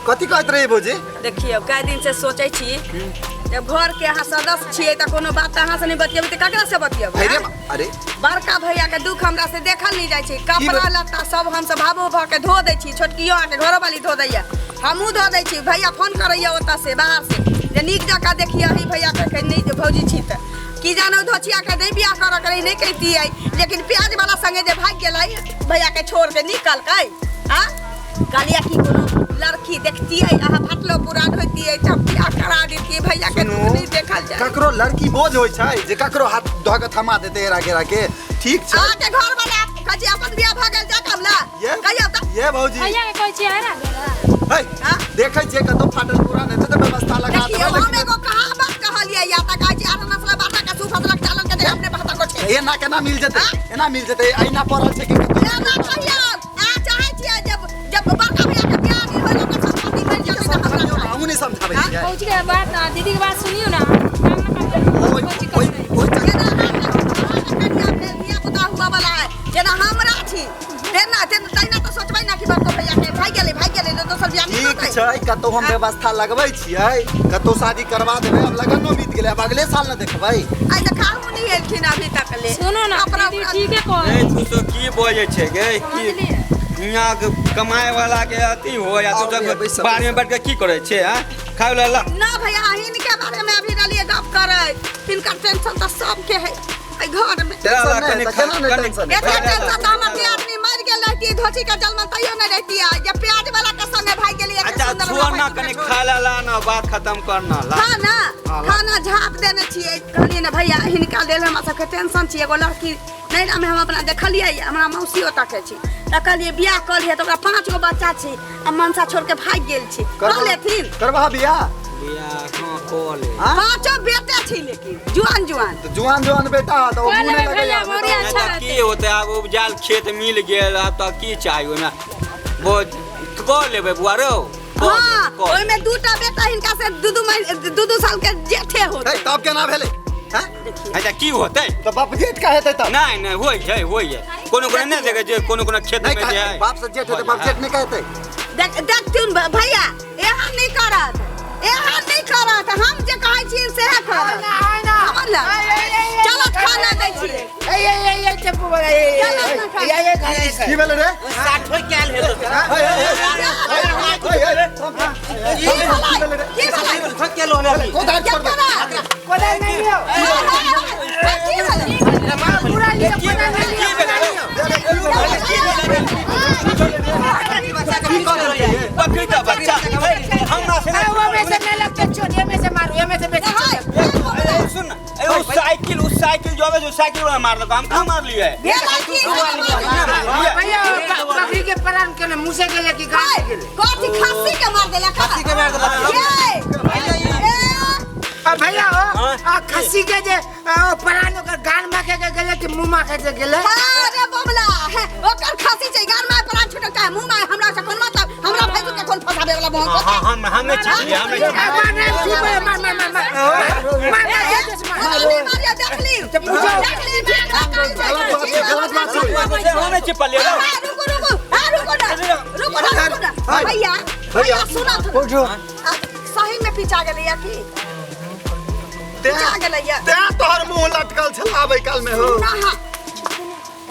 कथी कहैत रही भौजी? देखियौ, कए दिन से सोचै छी जब घर के अहाँ सदस्य छियै तऽ कोनो बात अहाँ से नहि बतियेबै तऽ ककरा से बतियेबै? अरे अरे, बड़का भैया के दुख हमरा से देखल नहीं जाइ छै। कपड़ा लत्ता सब हम सब भावो भऽ के धो दै छी, छोटकियो अहाँके घरोवाली धो दैया, हमहूँ धो दै छी। भैया फोन करैया ओतऽ से बाहर से जे नीक जकाँ देखियै अही भैया के नहि जे भौजी छी तऽ की जानो धोचिया के नहीं बियाह करऽ के रही, नहीं कहितियै, लेकिन प्याज वाला संगे जे भागि गेलै भैया के छोड़ के निकलकै। आ कहलियै कि कोनो लड़की देखतियै, अहाँ फटलो पुरान होइतियै तऽ बियाह करा दितियै भैया के। सुनू, दुख नहीं देखल जाय। ककरो लड़की बोझ होइ छै जे ककरो हाथ धऽ के थमा देतै हेरा गेरा के? ठीक छै। अहाँके घर वाला कहै छै अपन बियाह भऽ गेल, जा कमला ये कहियौ तऽ। ये भौजी, भैया के कहै छियै हेरा गेला। है हाँ? देखै छियै कतौ फाटल पुरान हेतै तऽ व्यवस्था लगा देखियौ, देबै। हम लेकिन एगो कहावत कहलियै या तऽ कहै छै आधा नसला बाटा के सूफ हसलक चालन के देह अपने भाता को छै। एना केना मिल जेतै? हाँ? एना मिल जेतै? अहिना पड़ल छै कि कतौ? एना कहियौ, अहाँ चाहै छियै जब जब बड़का भैया के बियाह नहि होय, ओकर संपत्ति बनि जेतै तऽ हमरा समझियौ ना, चाही। हमहूँ नहि समझाबै हाँ? छियै। भौजी के बात ना, दीदी के बात सुनियो ना, काम ना काम ओहि भौजी ओहि कहै। ओहि चक्कर जेना अहाँके कनिया भेल, धिया-पुता हुअ वाला है, जेना हमरा छी तेना तहिना तऽ सोचबै ना कि बड़को भैया के भागि गेलै, भागि गेलै तऽ दोसर बियाह नहि ठीक होतै। छै, कतौ हम व्यवस्था लगबै छियै, कतौ शादी करवा देबै। अब लगनो बीत गेलै, अब अगले साल ने देखबै। आइ तऽ खाहू नहि एलखिन अभी तक ले। सुनो ना कपड़ा दीदी, उपड़ा- ठीके कहै। ए, तू तो की बजै छै गे? की समझलियै? हियाँ के कमाए वाला के अथी हो या तू आउ सब रे, बैस, बाहर में बैठ के की करै छै? हैं, खाय ला ला ना भैया, हिनके बारे में अभी रहलियै गप करैत। हिनकर टेंशन तऽ सबके है एहि घर में। ला ला, टेंशन नहि कनि तऽ केना नहि कनि टेंशन एते हेतै? टेंशन तऽ हमर दियादनी मरि गेल रहती धोती के जलमन तैयो नहि रहती, जे प्याज वाला के संगे भागि गेली। एते अच्छा सुन्दर छोड़ वाला ना, भागि कनि गेल। खा ला ला ना, बात खत्म करना ला। खाना हाँ, ला। खाना झाँप देने छियै। कहलियै ने भैया, हिनका लेल हमरा सबके टेंशन छी। एगो लड़की नैना में हम अपना देखलियै, हमरा मौसी ओतऽ के छी, तऽ कहलियै बियाह कऽ लियै तऽ ओकरा 5 गो बच्चा छै आ मनसा छोड़ के भागि गेल छै। कऽ लेथिन? करबा बियाह? बियाह हाँ कऽ ले। हाँ? पाँचो बेटे छै लेकिन जुआन जुआन। तऽ जुआन जुआन बेटा तऽ ओ कऽ मुँह नहि लेबै लगैया। भैया, बड़ी नहि अच्छा तऽ की रहतै। होतै? आब उपजायल खेत मिल गेल, आब तऽ की चाही ओहिमे? वो कऽ लेबै बुआ रौ, कऽ हाँ लेबै, कऽ लेबै। ओहिमे दूटा बेटा हिनका से दू दू महीना दू दू साल के जेठे होते। है, तब केना भेलै? हैं? देखियौ। अच्छा की होतै? तऽ बाप जेठ का हेतै तब? नहि नहि, होइ छै, होइ छै। कोनो कोनो नहि देखै छै, कोनो कोनो खेत नहि में जे कहै है बाप से जेठ हेतै, बाप जेठ नहि कहतै? देख देखथिन भैया, एहन नहि करत, एहन नहि करत। हम जे कहै छियै सएह करत। समझल? चलो खाना दै छियै। चलो ना खाना। की भेलै रे? साठो है, है, है, है, है, थम, थम। की भेलै? की भेलै? कोदारि छोड़ दे। केकरा? की भेलै? की भेलै रौ? की कऽ देलकै ये? बकरी का बच्चा हमरा से नहि। ए, सुन ना, ए, ओ साइकिल, उ साइकिल जो आवे, जो साइकिल वाला मारलक, हम कहाँ मारलियै? भेलै की? बकरी के प्राण के मुँह से गेले कि गाय से गेले? कथी खस्सी के मार देलक? खस्सी के मार देलक। आ भैया हो, हाँ? आ खस्सी के जे ओ प्राण ओकर गान माखे के गेले कि मुँह माखे के गेले? अरे बबला हे, ओकर खस्सी छै, गान में प्राण छूटल का मुंह में, हमरा से कोन मतलब? हमरा भैंसुर के कोन फसाबे वाला मोह? हाँ हाँ, हम हमें छिपलियै, हमें ए, छिपलियै। मार नहीं, चुप है, मार मार मार मार मार मार मार मार। मारिया देखली, पूछो। देखली, गलत बात छै, गलत बात छै। हमें छिपलियै रौ। रुको रुको, हाँ, रुको ना, रुको ना, रुको ना। हाय। भैया भैया, सुना पूछो। सही में पीछा गेलै या की पीछा गेलै या? तें तोहर मुँह लटकल छल आबै काल में हो। ना हाँ,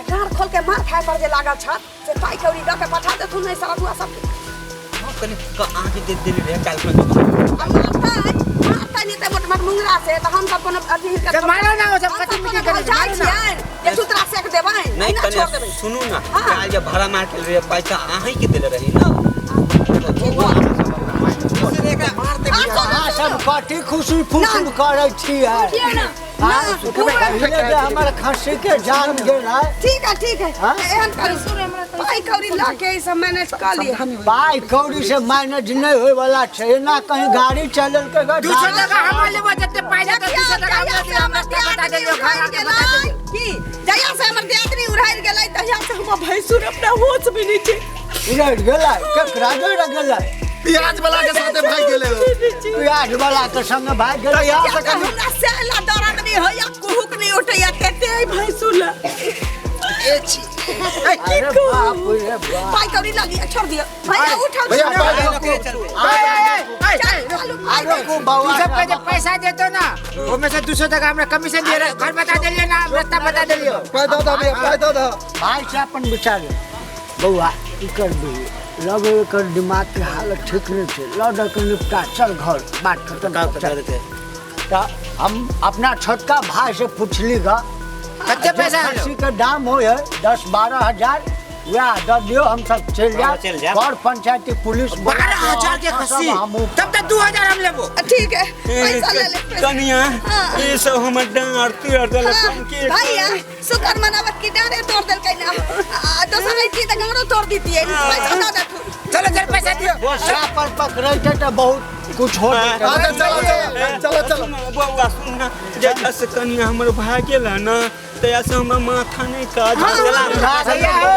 डाँड़ खोल के मार खाए पर जे लागल छत से पाई कौड़ी दऽ के पठा देथुन नहीं सरदुआ सबके। कनि अहाँके दे देली रहे काल्हि खुना। आ मारतै, मारतै नहि तऽ मोट मोट मुंगरा से तऽ हम सब कोनो अथी हिनकर तऽ मारो ना, ओ सब हम कथी सब मिटी कोनो करे, भौजाइ मारो ना। छियनि जे चुतरा सेक देबनि? नहीं एना छोड़ कनि देबै। सुनू ना, हाँ। काल्हि जे भाड़ा मार के रहे, पैसा अहीं के देले रही ना? आ, सुनू, अहाँ सुनू। सब कथी खुशी फुसुर करै छियै? किया ना? हाँ, पहिले जे हमर खस्सी के जान गेल है। ठीक है, ठीक है। हाँ? एहन करू, पाई कौड़ी लऽ के ई सब मैनेज कऽ लिअ। पाइ कौड़ी से मैनेज नहि होय वाला छै। एना कहीं गाड़ी चलेलकै ग? 200 टका हमरा लेबो, जते पाइ देतै देखियौ, 200 टका जहिया हमरा से दिअ, हमर हमरा बता दियादनी देलियौ, घर उड़ारि आके बता गेलै देलियौ। की, जहिया से हमर दियादनी उड़ारि गेलै तहिया से हमर भैंसुर अपना होश में नहि छै। उड़ि गेलै? केकरा जोड़ि गेलै? प्याज वाला के साथे भागि गेलै हो। प्याज वाला के संग भागि गेलै? तहिया से किया तऽ कनि हमरा सेला दर्द नहि होइया, कुहुक नहि उठैया कते भैंसुर लए। अरे बाप रे बाप। पाइ कौड़ी लऽ लिअ, छोड़ दियौ भैया, उठल। भैया, पाइ लऽ के आइ के जे पैसा देतो ना ओमे से 200 टका हमरा कमीशन दिए रहे। घर बता देलियो ना, रास्ता बता देलियो। पाइ दऽ दऽ भैया, पाइ दऽ दऽ। भाई से अपन विचार बौआ की करबही, लग एकर दिमाग के हालत ठीक नहीं छै, लऽ दऽ के निपटा, चल घर, बात खत्म कर, चल। तऽ हम अपना छोटका भाई से पुछली गा कते पैसा होलो? खस्सी के दाम होइ है 10-12 हजार, वएह दऽ दियौ, हम सब चलि जायब। पर पंचायती पुलिस 12,000 के खस्सी, तब तो 2,000 हम लेबो। ठीक है, पैसा ले ले, पैसा। कनिया हाँ। ई सब हमर डाँर तोड़ देलक। हाँ, हम की भैया शुक्र मनावत की डाँरे तोड़ देलकै ना, आ दोसर रहिती तऽ गाँरो तोड़ दितियै। पैसा दऽ देथुन। चलो चल पैसा दियो। गोसा पर पकड़ैते तऽ बहुत कुछ हो जेतै। अच्छा, चलो चलो चलो चलो। बौआ सुन ना, जहिया से कनिया हमर भाग गेल ना तहिया से हमर माथा नहि काज करै। भैया हो,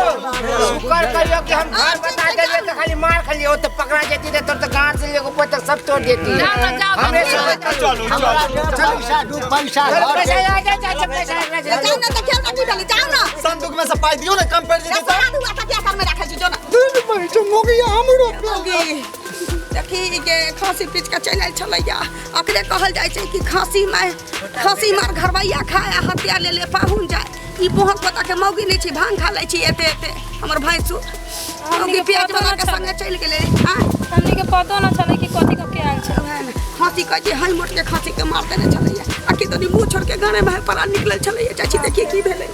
शुक्र करियो कि हम घर बता देलियो तो खाली मार खाली, ओ तो पकड़ा जेती तो तोर तो गांठ से लेके ऊपर तक सब तोड़ देती। जाओ ना, जाओ, हमरे जाओ। से चलू हमरा चलू। जे पैसा 2 पैसा चलो घर पैसा के आ जा, जा, जा, पैसा आ जा। जाउ ना तऽ खेल ना की भेलै, जाउ ना। संदूक में से पाइ दियौ ने, कम पड़ि जेतै। सवा दू आटा प्यास में राखै छी, जो ना। तीन पैसा मोगिया हमरो। मौगी देखी के खांसी पीच के चलि आयल छलैया। अकरे कहल जाइ छै कि खांसी में खांसी मार घरबैया खाए, आ हत्या ले ले पाहुन जाए। ई बोहक पता के मौगी नहि छी, भांग खा लै छी एते एते। हमर भैंसुर मौगी प्याज वाला के संगे चलि गेलै। हाँ, हमनी के पतो न चले कि कथी कऽ के आयल छै। वएह ने, खांसी कहै छै हई मोट के खांसी के मार देने छलैया। आ कि तनी मुँह छोड़ के गाने में परा निकलल छलैया। चाची देखिए की भेलै।